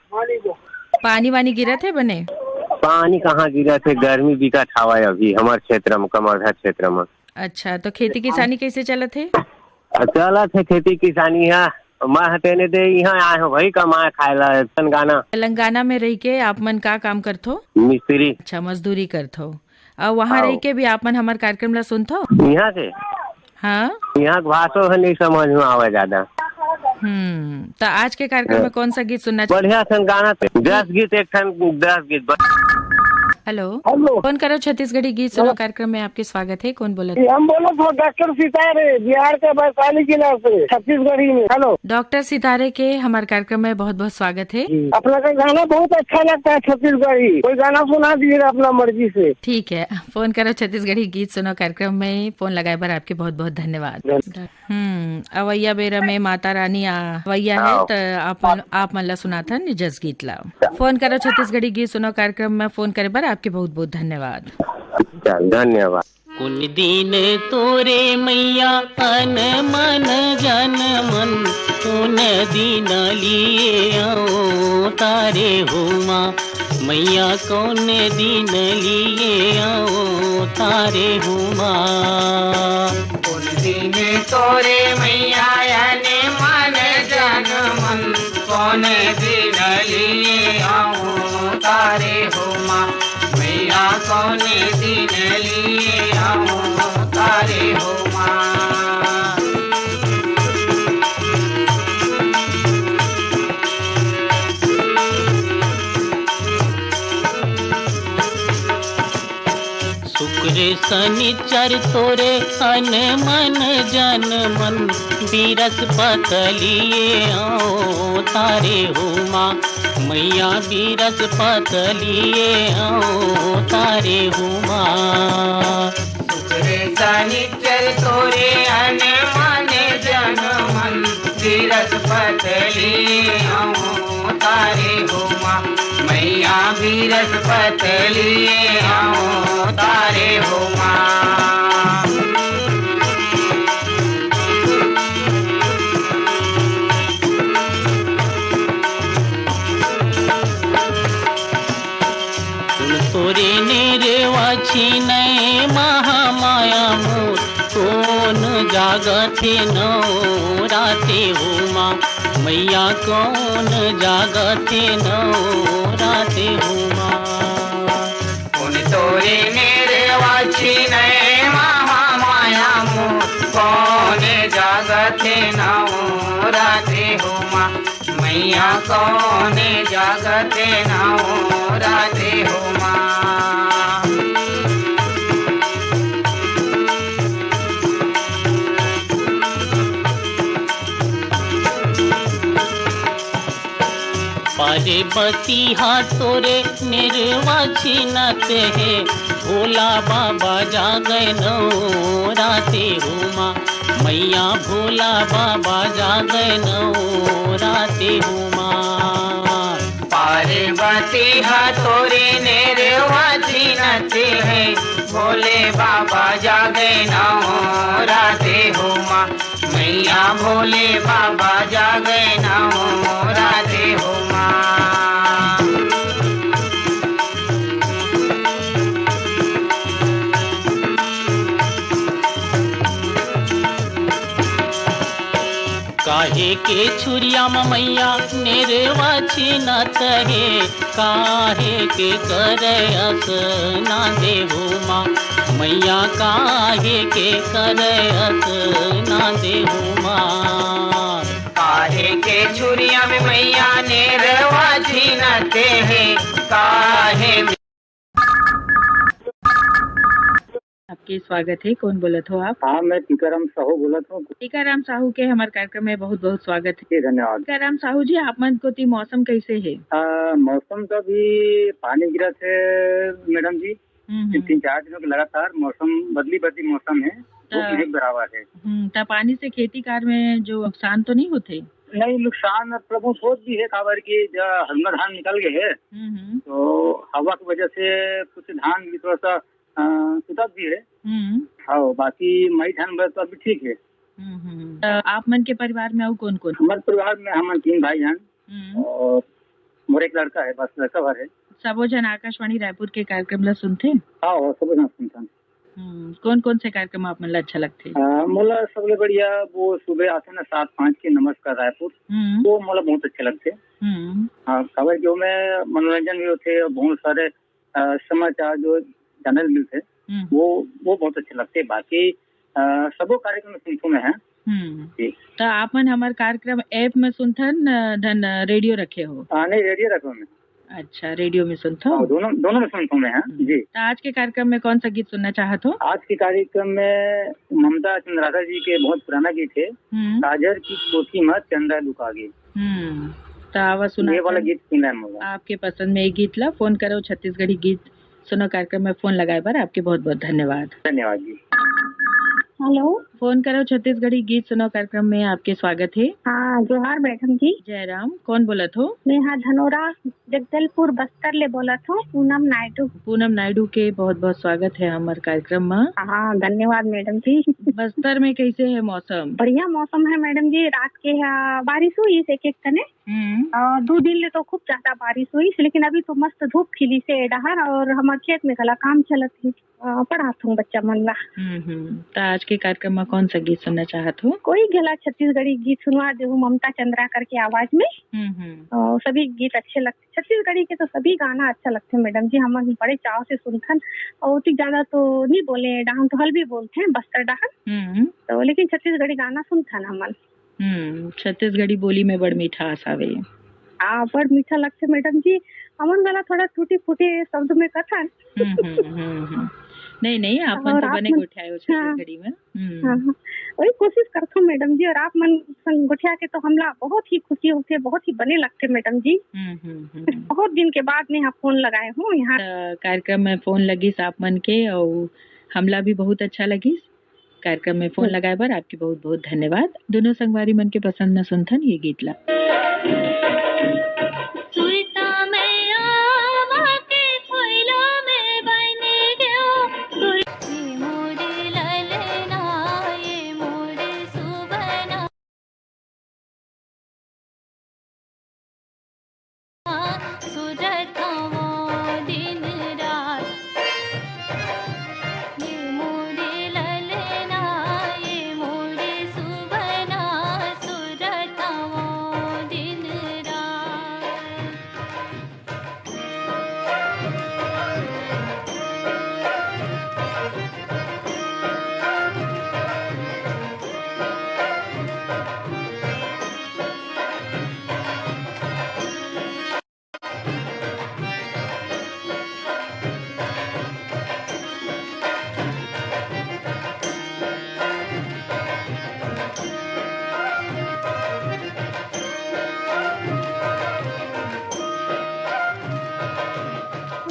पानी वानी गिरत है बने? पानी कहाँ गिरत है, गर्मी बिकट हवा है अभी हमर क्षेत्र में, कमरघा क्षेत्र में। अच्छा, तो खेती किसानी कैसे चलत हे? चलत हे खेती किसानी ह। मैं ह तेने दे इहाँ आए हो भाई कमाए खाए ला। तेलंगाना। तेलंगाना में रह के आप मन का काम करथो? मिस्त्री। अच्छा, मजदूरी करथो। और वहाँ हाँ। रह के भी आप मन हमार कार्यक्रम ला सुनथो? यहाँ से? हाँ। यहाँ के भाषो है नहीं समझ में आवे ज्यादा। हम्म, तो आज के कार्यक्रम में हाँ। कौन सा गीत सुनना चाह- बढ़िया सन गाना, दस गीत, एक ठन दस गीत। हेलो। हेलो। फोन करो छत्तीसगढ़ी गीत सुनो हेलो। कार्यक्रम में आपके स्वागत है। कौन बोलत? हम बोलत हो डॉक्टर सितारे, बिहार के वैशाली जिला से, छत्तीसगढ़ी में। हेलो। डॉक्टर सितारे के हमारे कार्यक्रम में बहुत बहुत स्वागत है। जी। अपना का गाना बहुत अच्छा लगता है छत्तीसगढ़ी, कोई गाना सुना दीजिए अपना मर्जी से। ठीक है, फोन करो छत्तीसगढ़ी गीत सुनो कार्यक्रम में फोन लगाए बर आपके बहुत बहुत धन्यवाद। धन्यवाद। हम्म, अवैया बेरा में माता रानी आ, अवैया है, हाँ। त आप, आप मन ला सुनाथन जस गीत ला। फोन करो छत्तीसगढ़ी गीत सुनो कार्यक्रम में फोन करे बर आपके बहुत बहुत धन्यवाद। चल, धन्यवाद। कोन दिन तोरे मैया अन मन जन मन, कोन दिन लिए अवतारे हो माँ। मैया कोन दिन लिए अवतारे हो माँ। कोन दिन तोरे मैया अन मन जन मन, कोन दिन लिए अवतारे हो माँ। मैया कोन दिन लिए अवतारे हो माँ। शुक्र शनिचर तोरे अन मन जन मन, बिरस्पत लिए अवतारे हो माँ। मैया बिरस्पत लिए अवतारे हो माँ। शुक्र शनिचर तोरे अन मन जन मन, बिरस्पत लिए अवतारे हो माँ। मैया बिरस्पत लिए अवतारे हो माँ। सुन तोरे नेरवा छिनै महामाया मोर, कोन जागथे नवराते हो माँ। मैया कोन जागथे नवराते हो माँ। कोन तोरे नेरवा छिनै महामाया मोर, कोन जागथे नवराते हो माँ। मैया कोन जागथे नवराते हो माँ। पार्वती हा तोरे नेरवा छिनत हे, भोला बाबा जागै नवराते हो माँ। मैया भोला बाबा जागै नवराते हो माँ। पार्वती हा तोरे नेरवा छिनत हे, भोले बाबा जागै नवराते हो माँ। मैया भोले बाबा जागै नवराते हो माँ। काहे के छुरिया म मैया नेरवा छिनत हे, काहे के करय अस नांदे हो माँ। मैया काहे के करय अस नांदे हो माँ। काहे के छुरिया में मैया ने रवा छीनते हैं, काहे में। आपके स्वागत है, कौन बोलत हो आप? हाँ, मैं टीकाराम साहू बोलत हूँ। टीकाराम साहू के हमारे कार्यक्रम में बहुत बहुत स्वागत है। जी, धन्यवाद। टीकाराम साहू जी, आप मन कोती मौसम कैसे है? आ, मौसम तो अभी पानी गिरत है मैडम जी। हम्म, हम्म। तीन चार दिनों के लगातार मौसम बदली बदली मौसम है, धूप त नहीं बराबर है। हम्म, त पानी से खेती कार्य में जो नुकसान तो नहीं होते? नहीं, नुकसान अब प्रभु सोच भी है, काबर कि जब हरमा धान निकल गए है, हम्म, हम्म। तो हवा की वजह से कुछ धान भी थोड़ा सा, अ, सुतत भी है। हम्म। हाँ, बाकी मई धान बर तो अभी ठीक है। हम्म, हम्म। त आप मन के परिवार में अउ कौन कौन? हमारे परिवार में हम तीन भाई हैं हम्म। और मोर एक लड़का है, बस लड़का भर है। सबो झन आकाशवाणी रायपुर के कार्यक्रम ला सुनथे? हाँ, हाँ, सबो झन सुनथन। हम्म, कौन कौन से कार्यक्रम आप मन ला अच्छा लगथे? अ, मोला सबले बढ़िया वो सुबह आथे ना सात पाँच के नमस्कार रायपुर, हम्म। वो मोला बहुत अच्छा लगथे। हम्म। हाँ, काबर कि ओमे मनोरंजन भी होथे और बहुत सारे, अ, समाचार जो जानल मिलथे, हम्म। वो, वो बहुत अच्छे लगथे। बाकी, अ, सबो कार्यक्रम सुनथों मैं है। हम्म। जी। त आप मन हमार कार्यक्रम ऐप में सुनथन, अ, धन रेडियो रखे हो? हाँ, नहीं, रेडियो रखे हो मैं। अच्छा, रेडियो में सुनथो? हाँ, दोनों, दोनों में सुनथों मैं, हाँ, हम्म। जी। त आज के कार्यक्रम में कौन सा गीत सुनना चाहत हो? आज के कार्यक्रम में ममता चंद्राकर जी के बहुत पुराना गीत है, हम्म। काजर की कोठी में चंदा लुका गे। हम्म, त आवा सुना ये वाला था। गीत सुनना है मुझे। आपके पसंद में एक गीत ला, फोन करो छत्तीसगढ़ी गीत सुनो कार्यक्रम में फोन लगाए बर आपके बहुत बहुत धन्यवाद। धन्यवाद जी। हेलो। फोन करो छत्तीसगढ़ी गीत सुनो कार्यक्रम में आपके स्वागत है। हाँ, जोहार मैडम जी। जय राम, कौन बोलत हो? मैं हाँ धनोरा जगदलपुर बस्तर ले बोलत हूँ, पूनम नायडू। पूनम नायडू के बहुत बहुत स्वागत है हमार कार्यक्रम में। हाँ, धन्यवाद मैडम जी। बस्तर में कैसे है मौसम? बढ़िया मौसम है मैडम जी, रात के, हाँ, बारिश हुई एक एक कने। हम्म। अ, दू दिन ले तो खूब ज्यादा बारिश होइस, लेकिन अभी तो मस्त धूप खिलिस हे ए डहर और हमर खेत में घला काम चलत हे। अ, पढ़ाथों बच्चा मन ला। हम्म, हम्म। त आज के कार्यक्रम में कौन सा गीत सुनना चाहत हो? कोई घला छत्तीसगढ़ी गीत सुनवा देहू ममता चंद्राकर के आवाज में। हम्म, हम्म। अ, सभी गीत अच्छे लगथे। छत्तीसगढ़ी के तो सभी गाना अच्छा लगथे मैडम जी, हमन बड़े चाव से सुनथन। और उतनी ज्यादा तो नहीं बोले, डहन तो हल्बी बोलथे, बस्तर डहन। हम्म। तो लेकिन छत्तीसगढ़ी गाना सुनथन हमन। हम्म, छत्तीसगढ़ी बोली में बड़ मिठास आवे। हाँ, बड़ मीठा लगथे मैडम जी। हमन घला थोड़ा टूटी फूटी शब्द में कथन। हम्म, हम्म, हम्म, हम्म। नहीं, नहीं, आप मन और तो आप बने मन गोठियाए हो हाँ। छत्तीसगढ़ी में। हम्म। हाँ, हाँ। वही कोशिश करथों मैडम जी, और आप मन संग गोठिया के तो हमला बहुत ही खुशी होथे, बहुत ही बने लगथे मैडम जी। हम्म, हम्म, हम्म। बहुत दिन के बाद मैं यहाँ फोन लगाए हूँ यहाँ। त कार्यक्रम में फोन लगिस आप मन के, और हमला भी बहुत अच्छा लगिस। कार्यक्रम में फोन हम्म। लगाए बर आपके बहुत-बहुत धन्यवाद। दोनों संगवारी मन के पसंद में सुनथन ये गीत ला। सुरता में आवा के कोयला में बन गयो। सुर-, ये मोरे ललना, ये मोरे सुबना। सुरत हवो दिन रात। ये मोरे ललना, ये मोरे सुबना, सुरत हवो दिन रात।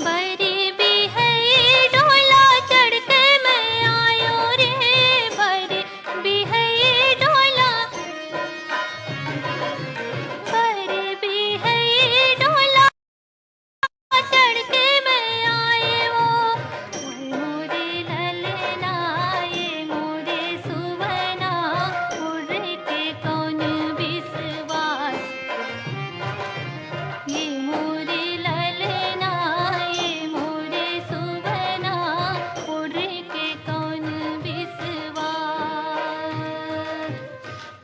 बरे बिहई डोला चढ़ के मैं आयो रे, बरे बिहई डोला, बरे बिहई डोला चढ़ के मैं आए वो। ओए मोरे ललना, ये मोरे सुवना, उड़ के कौन विश्वास। ये मोरे ललना, ये मोरे सुवना, उड़ के कौन विश्वास।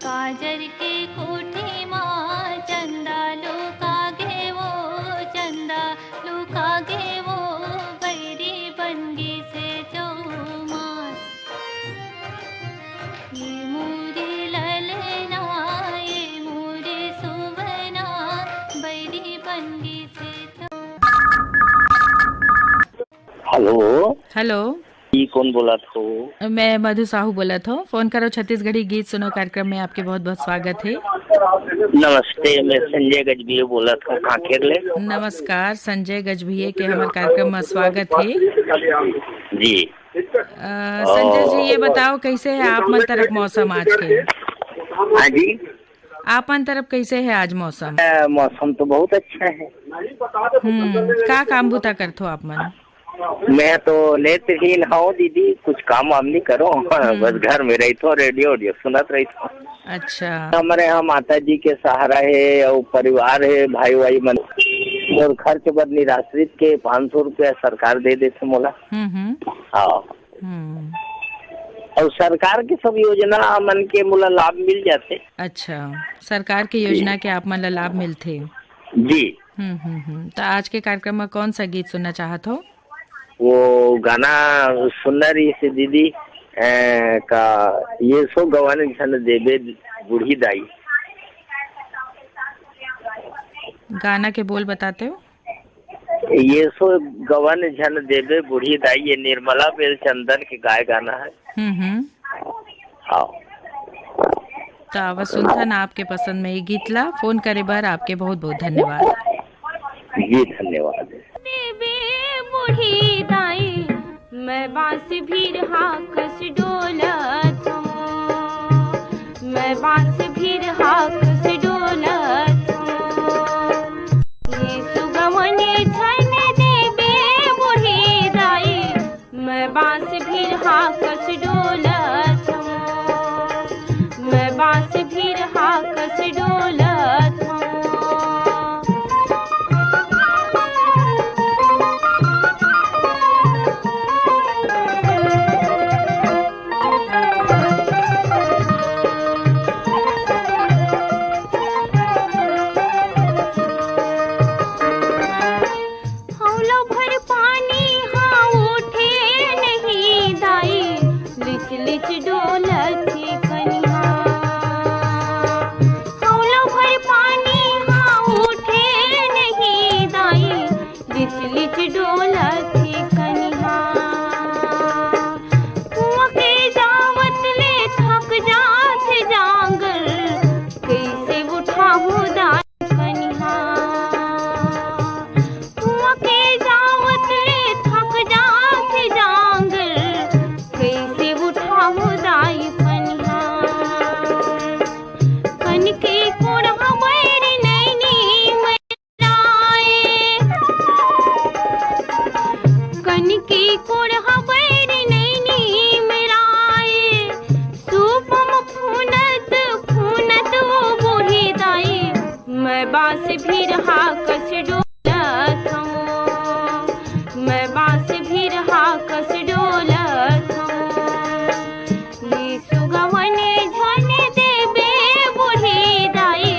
काजर के कोठी मा चंदा लुका गे वो, चंदा लुका गे वो, बैरी बन गे से चौमास। ये मोरे ललना, ये मोरे सु- हेलो। हेलो। ई कौन बोलत हो? मैं मधु साहू बोलत हूँ। फोन करो छत्तीसगढ़ी गीत सुनो कार्यक्रम में आपके बहुत बहुत स्वागत है। नमस्ते, मैं संजय गजभिये बोलत हूँ, कांकेर ले। नमस्कार संजय गजभिये के हमारे कार्यक्रम में स्वागत है। जी। अ, संजय जी, ये बताओ, कैसे है आप मन तरफ मौसम आज के? हाँ जी। आप मन तरफ कैसे है आज मौसम? अ, मौसम तो बहुत अच्छा है। हम्म, का काम बुता करथो आप मन? मैं तो नेत्रहीन हूँ दीदी, कुछ काम वाम नहीं करो। हम्म। बस घर में रहता हूँ, रेडियो, रेडियो सुनत रहता हूँ। अच्छा। हमारे यहाँ माता जी के सहारा है और परिवार है, भाई वाई मन, और खर्च बर निराश्रित के पाँच सौ रुपया सरकार दे देथे मोला। हम्म, हम्म। हाँ। हम्म। और सरकार के सब योजना मन के मोला लाभ मिल जाथे। अच्छा, सरकार के जी। योजना के आप मन ला लाभ मिलथे। जी। हम्म, हम्म, हम्म। तो आज के कार्यक्रम में कौन सा गीत सुनना चाहत हो? वो गाना सुनना रहिसे दीदी, ए, का ये सो गवन झन देबे बूढ़ी दाई। गाना के बोल बताते हो? ये सो गवन झन देबे बूढ़ी दाई, ये निर्मला बेलचंदन के गाय गाना है। हम्म, हम्म। हाँ। त आवा सुनथन आपके पसंद में ये गीत ला। फोन करे बर आपके बहुत बहुत धन्यवाद। जी, धन्यवाद। देबे बूढ़ी दाई, मैं बांस भीर हाकस डोलत हूँ, मैं बांस भीर हाकस डोलत हूँ। ये सुगवने झन देबे बूढ़ी दाई, मैं बांस भीर हाकस डोलत हूँ, मैं बांस भीर हाकस डोलत हूँ। हौला भर पानी हा उठे नहीं दाई, लिच लिच डोलत हे कनिहा। हौला भर पानी हा उठे नहीं दाई, लिच लिच डोलत हे कनिहा। कुआं के जावत ले थक जात हे जांगर, कैसे उठाहूं दाई पनिहा। कुआं के जावत ले थक जात जांगर, कैसे उठाहूं दाई पनिहा। कन के कोड़हा बैरी नैनी मेराए, कन के कोड़हा बैरी नैनी मेराए, सूपम फूनत फूनत वो बूढ़ी दाई, मैं बांस भीर हाकस डोलत हूँ, मैं बांस भीर हाकस डोलत हूँ। ये सुगवने झन देबे बूढ़ी दाई,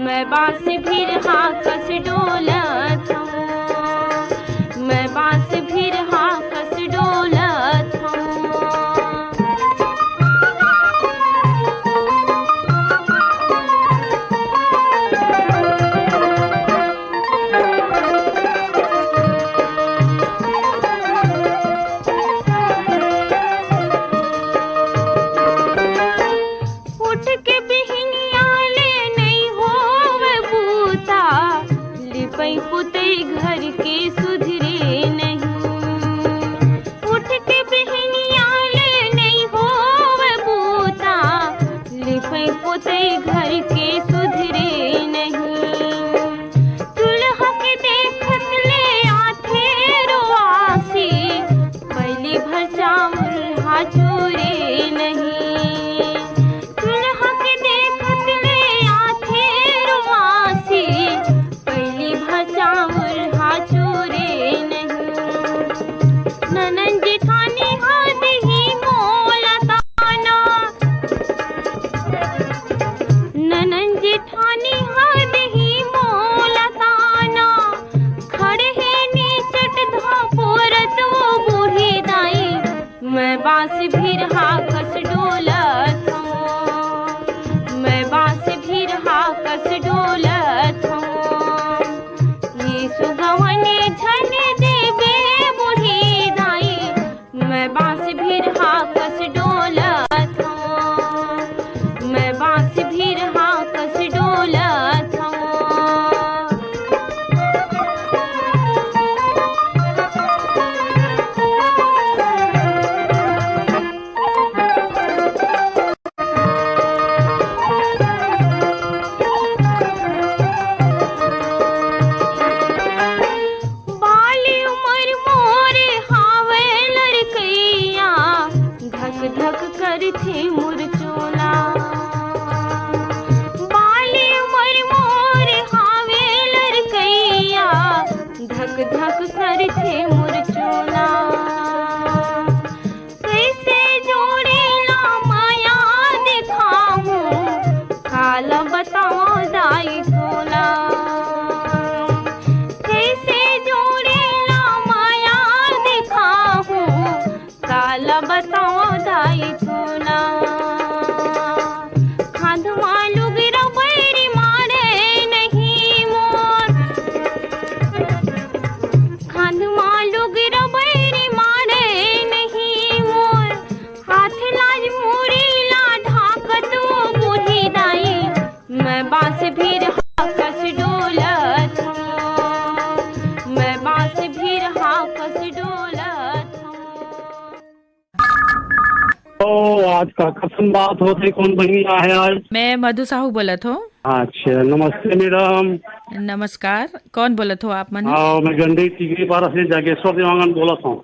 मैं बांस भीर हाकस डोलत हूँ, मैं बांस भीर हाकस डोलत हूँ। उठ के बिहनिया ले नहीं होवे बूता, लिपई पुतई घर के सुधरे नहीं। उठ के बिहनिया ले नहीं होवे बूता, लिपई पुतई घर के सुधरे नहीं। चूल्हा के देखत ले आथे रोआसी, पहली भर चाउर हा चूरे नहीं। चूल्हा के देखत ले आथे रोआसी, पहली भर चाउर हा चूरे नहीं। ननन जेठानी हा दिही मोला ताना, ननन जी काला बताओ दाई तोला, कैसे जोड़े ला माया दिखाहूँ। काला बताओ दाई तोला, खांध मा लुगरा बैरी मारे नहीं मोर, खांध मा लुगरा बैरी मारे नहीं मोर, हाथ लाज मुड़ी ला ढाकत बूढ़ी दाई। मैं बांस भीर हाकस डोलत हूँ, मैं बांस भीर हाकस डोलत हूँ। तो आज का कसन बात होत हे, कौन बहिनी आहे आज? मैं मधु साहू बोलत हूँ। अच्छा, नमस्ते मैडम। नमस्कार, कौन बोलत हो आप मन? हाँ, मैं गंडई टिकरी पारा से जागेश्वर देवांगन बोलत हूँ।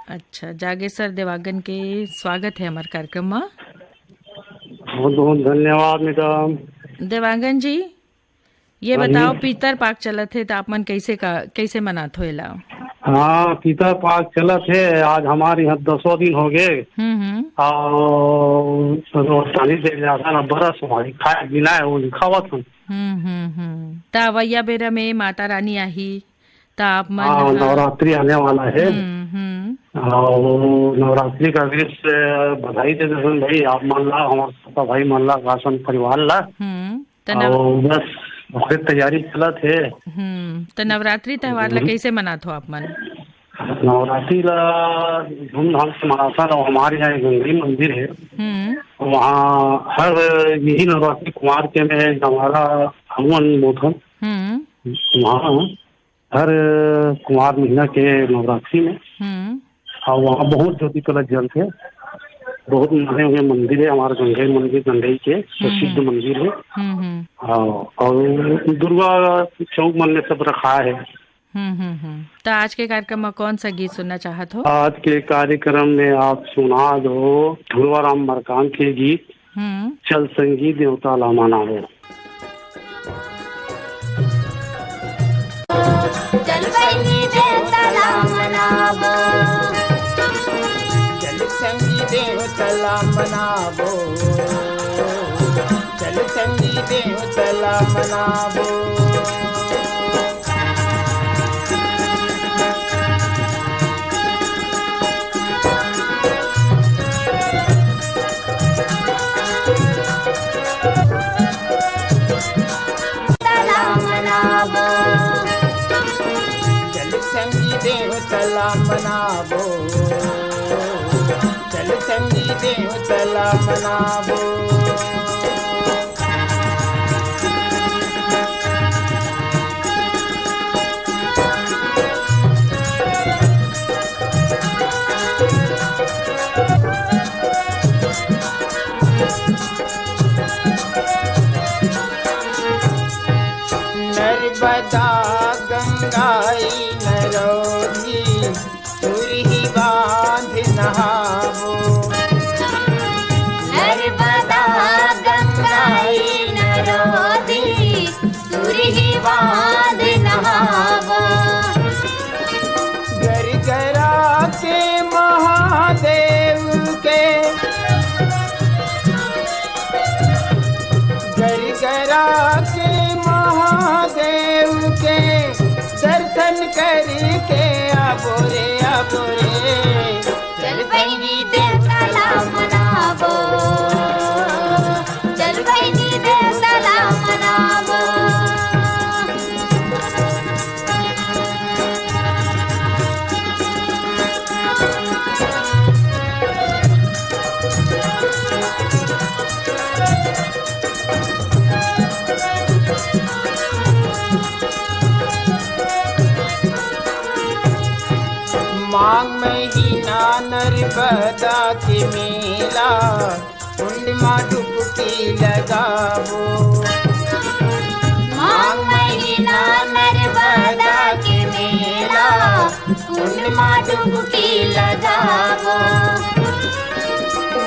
अच्छा, जागेश्वर देवांगन के स्वागत है हमारे कार्यक्रम में। बहुत बहुत धन्यवाद मैडम। देवांगन जी, ये हाँ जी। बताओ, पितर पाक चलत हे तो आप मन कैसे का, कैसे मनात हो एला? हाँ, पितर पाक चलत हे। आज हमारे यहाँ दसवाँ दिन हो गए। हम्म, हम्म। और रोज पानी दे जाता ना, बरस हमारी खाए बिना है, वो खावत हूँ। हम्म, हम्म, हम्म। त अवैया बेरा में माता रानी आही, त आप मन हाँ, ह-, नवरात्रि आने वाला है। हम्म, हम्म। और नवरात्रि का विशेष बधाई दे देथन भाई, आप मन ला, हमारे सबका भाई मन ला, आसन परिवार ला। हम्म। त नव- और बस, ओकरे तैयारी चलत हे। हम्म, त नवरात्रि त्योहार ला हम्म। कैसे मनात हो आप मन? नवरात्रि ला धूमधाम से मनाथन, और हमारे यहाँ एक गंगई मंदिर है। हम्म। वहाँ हर यही नवरात्रि कुमार के में हमारा हनुमान मोथन। हम्म। वहाँ हर कुमार महीना के नवरात्रि में। हम्म। और वहाँ बहुत ज्योति कलश जलथे। बहुत माने हुए मंदिर है, हमारा गंगई मंदिर, गंगई के प्रसिद्ध हम्म। मंदिर है। हम्म, हम्म। हाँ, और दुर्गा चौक मन में सब रखा है। हम्म, हम्म, हम्म। तो आज के कार्यक्रम में कौन सा गीत सुनना चाहत हो? आज के कार्यक्रम में आप सुना दो ढुलवा राम मरकाम के गीत, हम्म। चल संगी देवता ला मनावे। चल संगी देवता ला मनाबो। चल संगी देवता ला मनाबो। चल संगी देवता ला मनाबो। तला मनाबो। चल संगी देवता ला मनाबो। चल संगी देवता ला मनाबो। नर्मदा गंगा इनरोधी सुरही बांध नहाबो। नर्मदा गंगा इनरोधी सुरही बांध नहाबो। गरगरा के महादेव के, गरगरा के महादेव के दर्शन करके आबो रे, आबो रे। चल बहिनी देवता ला मनाबो, चल बहिनी देवता ला मनाबो। माघ महीना नर्मदा के मेला, कुंड मा डुबकी लगाबो। माघ महीना नर्मदा के मेला, कुंड मा डुबकी लगाबो।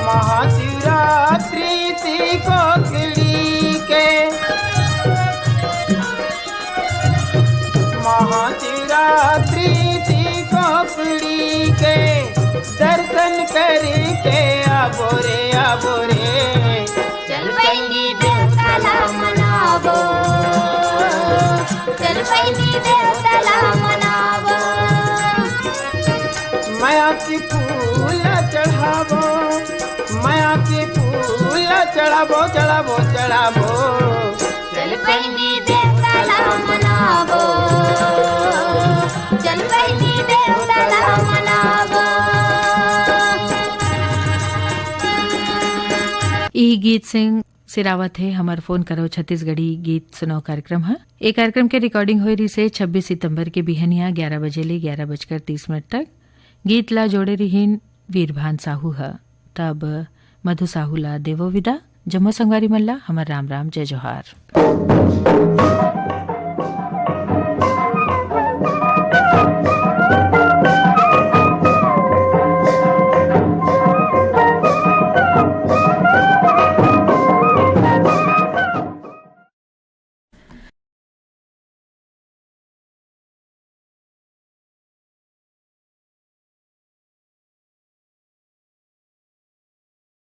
महाशिवरात्रि ती कोकड़ी के, महाशिवरात्रि ती कोकड़ी के दर्शन करके आबो रे, आबो रे। चल बहिनी देवता ला देवता ला मनाबो। माया के फूल चढ़ाबो, माया के फूल चढ़ाबो, चढ़ाबो, चढ़ाबो। चल बहिनी देवता ला मनाबो, चल बहिनी देवता ला मनाबो। ई गीत सिंह सिरावत हे हमर फोन करो छत्तीसगढ़ी गीत सुनो कार्यक्रम ह। ए कार्यक्रम के रिकॉर्डिंग होए रिहिसे छब्बीस सितंबर के बिहनिया ग्यारह बजे ले ग्यारह बजकर तीस मिनट तक। गीत ला जोड़े रिहिन वीरभान साहू ह। तब मधु साहू ला देवो विदा। जम्मो संगवारी मन ला हमर राम राम, जय जोहार।